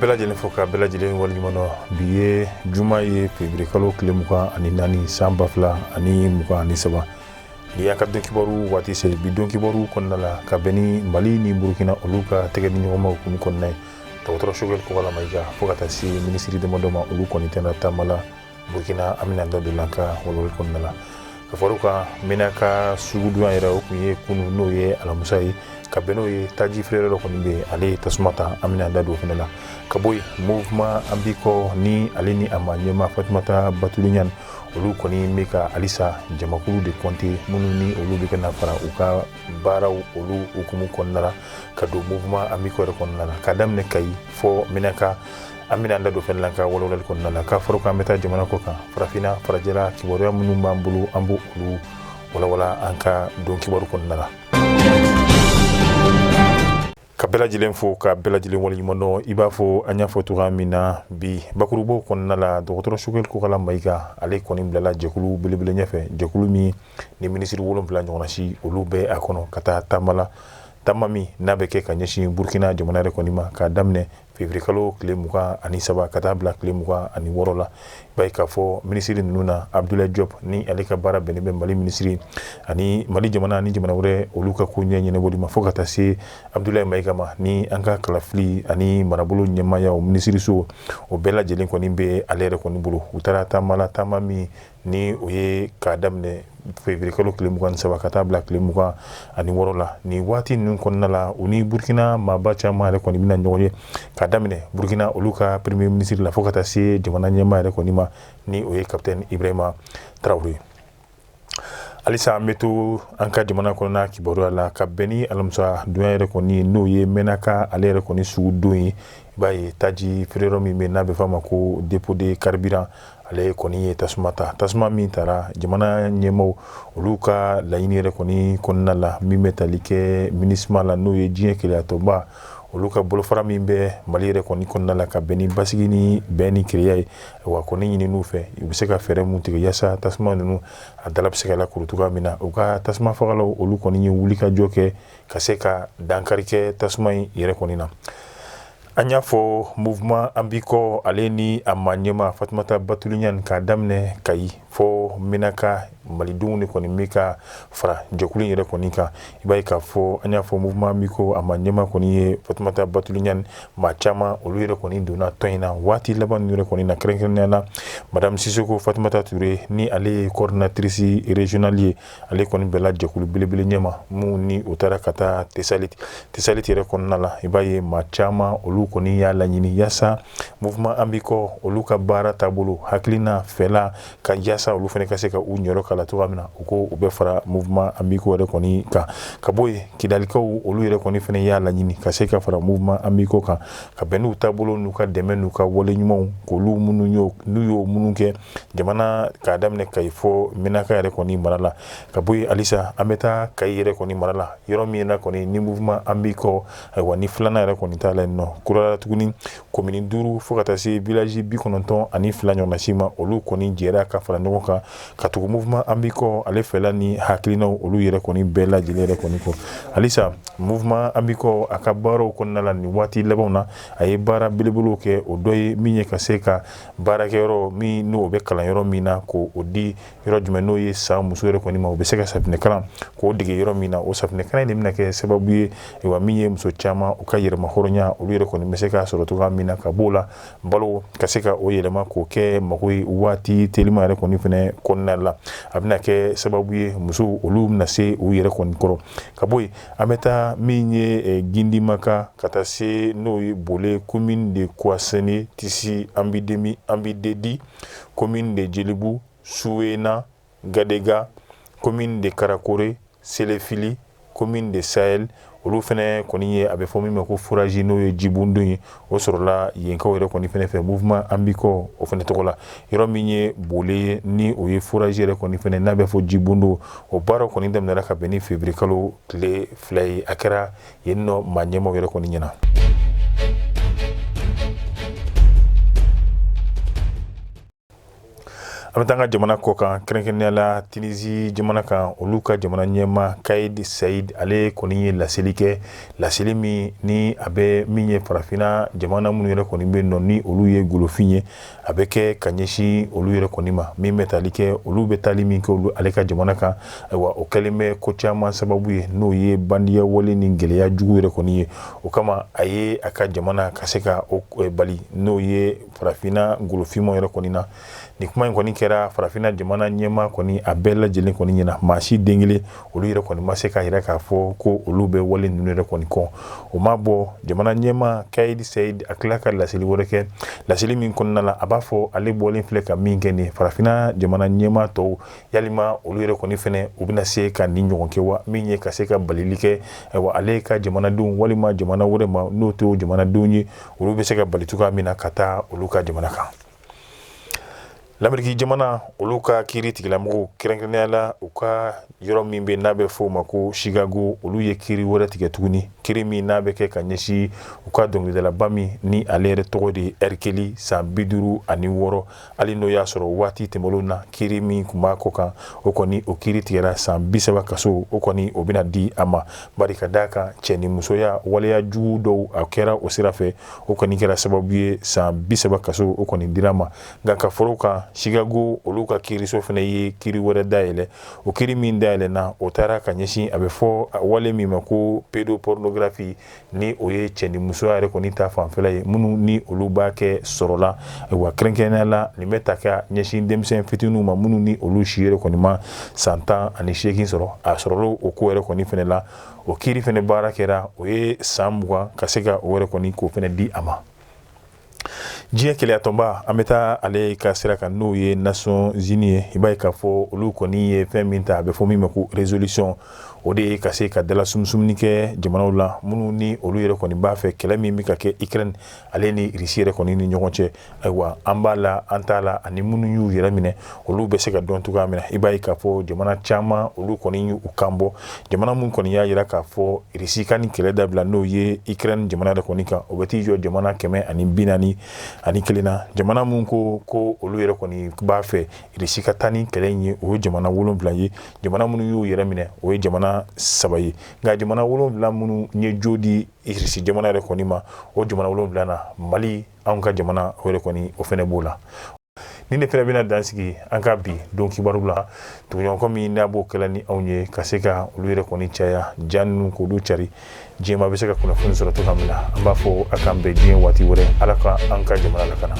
bɛɛ lajɛlen fo ka bɛɛ lajɛlen waleɲuman dɔn. Bi ye juma ye, février kalo tile 24, san 2023. Bi y'an ka don kibaru waati se. Bi don kibaru kɔnɔna la, ka bɛn ni Mali ni Burukina olu ka tɛgɛ di ɲɔgɔn ma hukumu kɔnɔna ye, dɔgɔtɔrɔ Choguel Kokalla Maïga fo ka taa se minisiri damadɔ ma, olu kɔni tɛna taama la Burukina. An bɛna da don la ka walawali kɔnɔna la. Ka fara o kan, Menaka sugudonya yɛrɛ, o tun ye kunu, n'o ye alamisa ye. Ka bɛn n'o ye, taji feere dɔ kɔni bɛ yen, ale ye tasuma ta. An bɛna da don o fana la. Ka bɔ yen, Mouvement An B'i Kɔ ni ale ni a ma ɲɛmaa Fatumata Batuli Ɲani, olu kɔni bɛ ka halisa jamakulu de kɔnte minnu ni olu bɛ ka na fara u ka baaraw olu hukumu kɔnɔna la ka don Mouvement An B'i Kɔ yɛrɛ kɔnɔna la, ka daminɛ Kayi fɔ Menaka. An bɛna an da don fɛnɛ la ka walawalali kɔnɔna la. Ka fara o kan, an bɛ taa jamana kɔ kan, farafinna, farajɛla, kibaruya minnu b'an bolo, an b'o olu walawala an ka don kibaru kɔnɔna la. Ka bɛɛ lajɛlen fo ka bɛɛ lajɛlen waleɲuman dɔn. I b'a fɔ an y'a fɔ cogoya min na, bi bakurubaw kɔnɔna la, dɔgɔtɔrɔ Choguel Kokalla Maïga, ale kɔni bilala jɛkulu belebele ɲɛfɛ, jɛkulu min ni minisiri 7 ɲɔgɔnna si olu bɛ a kɔnɔ, ka taa taama la, taama min n'a bɛ kɛ ka ɲɛsin Burukina jamana yɛrɛ kɔni ma, k'a daminɛ février kalo tile 23 ka taa bila tile 26 la. I b'a ye k'a fɔ minisiri ninnu na, Abdoulaye Diop ni ale ka baara bɛnnen bɛ Mali minisiri ani Mali jamana ni jamana wɛrɛ olu ka ko ɲɛ ɲɛnabɔli ma, fo ka taa se Abdoulaye Maïga ma ni an ka kalafili ani marabolo ɲɛmaaya o minisiriso, o bɛɛ lajɛlen kɔni bɛ ale yɛrɛ kɔni bolo. U taara taama la, taama min ni o ye k'a daminɛ février kalo tile 23 ka taa bila tile 26 la. Nin waati ninnu kɔnɔna la, u ni Burukina maaba caman yɛrɛ kɔni bɛna ɲɔgɔn ye, k'a daminɛ Burukina olu ka premier ministre la fo ka taa se jamana ɲɛmaa yɛrɛ kɔni ma, ni o ye capitaine Ibrahima Traoré. Halisa an bɛ to an ka jamana kɔnɔna kibaruya la, ka bɛn ni alamisa donya yɛrɛ kɔni, n'o ye Menaka ale yɛrɛ kɔni sugudon ye. I b'a ye taji feere yɔrɔ min bɛ, n'a bɛ f'a ma ko dépôt de carburant, ale kɔni ye tasuma ta. Tasuma min tara, jamana ɲɛmaaw olu ka laɲini yɛrɛ kɔni kɔnɔna la, min bɛ tali kɛ MINUSMA la, n'o ye diɲɛ kelenyatɔnba olu ka bolofara min bɛ Mali yɛrɛ kɔni kɔnɔna la, ka bɛn ni basigi ni bɛn ni kelenya ye, wa kɔni ɲini fɛ u bɛ se ka fɛɛrɛ mun tigɛ yaasa tasuma ninnu a dala bɛ se ka lakuru cogoya min na. U ka tasuma fagalaw olu kɔni ye wulikajɔ kɛ ka se ka dankari kɛ tasuma in yɛrɛ kɔni na. An y'a fɔ Mouvement An B'i Kɔ, ale ni a ma ɲɛmaa Fatumata Batuli Ɲani, k'a daminɛ Kayi fɔ Menaka, malidenw de kɔni bɛ ka fara jɛkulu in yɛrɛ kɔni kan. I b'a ye k'a fɔ an y'a fɔ Mouvement An B'i Kɔ, a ma ɲɛmaa kɔni ye Fatumata Batuli Ɲani. Maa caman olu yɛrɛ kɔni donna tɔn in na waati laban ninnu yɛrɛ kɔni na, kɛrɛnkɛrɛnnenya la Madame Sisoko Fatumata Ture, ni ale ye coordinatrice régionale ye. Ale kɔni bɛla jɛkulu belebele ɲɛma mun ni o taara ka taa Tesalit. Tesalit yɛrɛ kɔnɔna la, i b'a ye maa caman olu kɔni y'a laɲini yaasa Mouvement An B'i Kɔ olu ka baara taabolo, hakilina, fɛla ka yaasa olu fana ka se ka u ɲɔrɔ kala cogoya min na, u ko u bɛ fara Mouvement An B'i Kɔ yɛrɛ kɔni kan. Ka bɔ yen, Kidalikaw olu yɛrɛ kɔni fana y'a laɲini ka se ka fara Mouvement An B'i Kɔ kan, ka bɛn n'u taabolo n'u ka dɛmɛ n'u ka wale ɲumanw k'olu minnu y'o n'u y'o minnu kɛ jamana, k'a daminɛ Kayi fɔ Menaka yɛrɛ kɔni mara la. Ka bɔ yen, halisa an bɛ taa Kayi yɛrɛ kɔni mara la, yɔrɔ min na kɔni ni Mouvement An B'i Kɔ, ayiwa, ni filanan yɛrɛ kɔni t'a la yen nɔ kurala tuguni. Komini 5 fo ka taa se village 92 ɲɔgɔnna si ma, olu kɔni jɛra ka fara ɲɔgɔn kan ka tugu Mouvement An B'i Kɔ ale fɛla ni hakilinaw olu yɛrɛ kɔni bɛɛ lajɛlen yɛrɛ kɔni kɔ. Halisa Mouvement An B'i Kɔ a ka baaraw kɔnɔna la, nin waati labanw na, a ye baara belebelew kɛ. O dɔ ye min ye, ka se ka baarakɛyɔrɔ min n'o bɛ kalan yɔrɔ min na, k'o di yɔrɔ jumɛn, n'o ye san muso yɛrɛ kɔni ma, u bɛ se ka safinɛ kalan k'o dege yɔrɔ min na. O safinɛ kalan in de bɛna kɛ sababu ye, wa min ye muso caman u ka yɛrɛma hɔrɔnya olu yɛrɛ kɔni bɛ se k'a sɔrɔ cogoya min na, ka b'o la balo ka se ka o yɛlɛma k'o kɛ mago ye waati telima yɛrɛ kɔni fɛnɛ kɔnɔna la. A bɛna kɛ sababu ye musow olu bɛna se u yɛrɛ kɔni kɔrɔ. Ka bɔ yen, an bɛ taa min ye Gindimaka ka taa se n'o ye Bole, commune de Kouasséné, Tisi, Ambidemi, Ambidedi, commune de Djelibougou, Souena, Gadega, commune de Karakore, Selefili, commune de Sahel, olu fɛnɛ kɔni ye a bɛ fɔ min ma ko forage, n'o ye jibondon ye, o sɔrɔla yenkaw yɛrɛ kɔni fɛnɛ fɛ Mouvement An B'i Kɔ o fɛnɛ tɔgɔ la. Yɔrɔ min ye Bole ye, ni o ye forage yɛrɛ kɔni fɛnɛ n'a bɛ fɔ jibondon, o baara kɔni daminɛra ka bɛn ni février kalo tile 2 ye. A kɛra yen nɔ maa ɲɛmaaw yɛrɛ kɔni ɲɛna. An bɛ taa an ka jamana kɔ kan, kɛrɛnkɛrɛnnenya la Tunisie jamana kan. Olu ka jamana ɲɛmaa Kayidi Sayid, ale kɔni ye laseli kɛ, laseli min ni a bɛ min ye farafinna jamana minnu yɛrɛ kɔni bɛ nɔ ni olu ye golofin ye, a bɛ kɛ ka ɲɛsin olu yɛrɛ kɔni ma, min bɛ tali kɛ olu bɛ taali min kɛ olu ale ka jamana kan. Ayiwa, o kɛlen bɛ ko caman sababu ye, n'o ye bandiya wale ni gɛlɛya jugu yɛrɛ kɔni ye. O kama a ye a ka jamana ka se ka o bali, n'o ye farafinna golofinmaw yɛrɛ kɔni na. Nin kuma in kɔni kɛra farafinna jamana ɲɛmaa kɔni a bɛɛ lajɛlen kɔni ɲɛna. Maa si den kelen olu yɛrɛ kɔni ma se k'a yira k'a fɔ ko olu bɛ wale ninnu yɛrɛ kɔni kɔn. O ma bɔ, jamana ɲɛmaa Kayidi Sayid a tila ka laseli wɛrɛ kɛ, laseli min kɔnɔna la a b'a fɔ ale bɔlen filɛ ka min kɛ nin farafinna jamana ɲɛmaa tɔw, yalima olu yɛrɛ kɔni fɛnɛ u bɛna se ka nin ɲɔgɔn kɛ wa, min ye ka se ka balili kɛ, ayiwa, ale ka jamanadenw walima jamana wɛrɛ ma n'o tɛ jamanadenw ye, olu bɛ se ka bali cogoya min na ka taa olu ka jamana kan. Lameriki jamana, olu ka kiiri tigilamɔgɔw, kɛrɛnkɛrɛnnenya la u ka yɔrɔ min bɛ n'a bɛ fɔ o ma ko Chicago, olu ye kiiri wɛrɛ tigɛ tuguni, kiiri min n'a bɛ kɛ ka ɲɛsin u ka dɔnkilidalaba min ni ale yɛrɛ tɔgɔ de ye R. Kelly, san 56. Hali n'o y'a sɔrɔ waati tɛmɛnlenw na kiiri min tun b'a kɔ kan, o kɔni o kiiri tigɛra, san 30 kaso, o kɔni o bɛna di a ma, bari ka d'a kan cɛ ni musoya waleya jugu dɔw a kɛra o sira fɛ, o kɔni kɛra sababu ye san 30 kaso o kɔni dira a ma. Nka ka fara o kan, Chicago olu ka kiiriso fana ye kiiri wɛrɛ dayɛlɛ. O kiiri min dayɛlɛna, o taara ka ɲɛsin a bɛ fɔ wale min ma ko pédopornographie, ni o ye cɛ ni musoya yɛrɛ kɔni ta fanfɛla ye, minnu ni olu b'a kɛ sɔrɔ la. Ayiwa, kɛrɛnkɛrɛnnenya la nin bɛ ta ka ɲɛsin denmisɛn fitininw ma, minnu ni olu si yɛrɛ kɔni ma san 18 sɔrɔ. A sɔrɔla o ko yɛrɛ kɔni fana la, o kiiri fana baara kɛra, o ye san 20 ka se ka o yɛrɛ kɔni k'o fana di a ma. Diɲɛ kelenyatɔnba, an bɛ taa ale ka sira kan, n'o ye Nations Unies ye. I b'a ye k'a fɔ olu kɔni ye fɛn min ta, a bɛ fɔ min ma ko résolution, o de ye ka se ka dala sumusumuni kɛ jamanaw la minnu ni olu yɛrɛ kɔni b'a fɛ kɛlɛ min bɛ ka kɛ Ukraine ale ni Russie yɛrɛ kɔni ni ɲɔgɔn cɛ, ayiwa, an b'a la an t'a la, ani minnu y'u yɛrɛ minɛ, olu bɛ se ka dɔn cogoya min na. I b'a ye k'a fɔ jamana caman olu kɔni y'u kan bɔ. Jamana minnu kɔni y'a jira k'a fɔ Russie ka nin kɛlɛ dabila, n'o ye Ukraine jamana yɛrɛ kɔni kan, o bɛ t'i jɔ jamana 141 na. Jamana minnu ko ko olu yɛrɛ kɔni b'a fɛ Russie ka taa ni kɛlɛ in ye, o ye jamana 7 ye. Jamana minnu y'u yɛrɛ minɛ, o ye jamana 3 ye. Nka jamana 7 minnu ye jo di Russie jamana yɛrɛ kɔni ma, o jamana 7 na, Mali, anw ka jamana, o yɛrɛ kɔni o fana b'o la. Nin de fana bɛna dan sigi an ka bi don kibaru la. Tuguɲɔgɔn min n'a b'o kɛla ni anw ye ka se ka olu yɛrɛ kɔni caya, ja ninnu k'olu cari, diɲɛmaa bɛ se ka kunnafoni sɔrɔ cogoya min na, an b'a fɔ a k'an bɛn diɲɛ waati wɛrɛ. Ala ka an ka jamana lakana.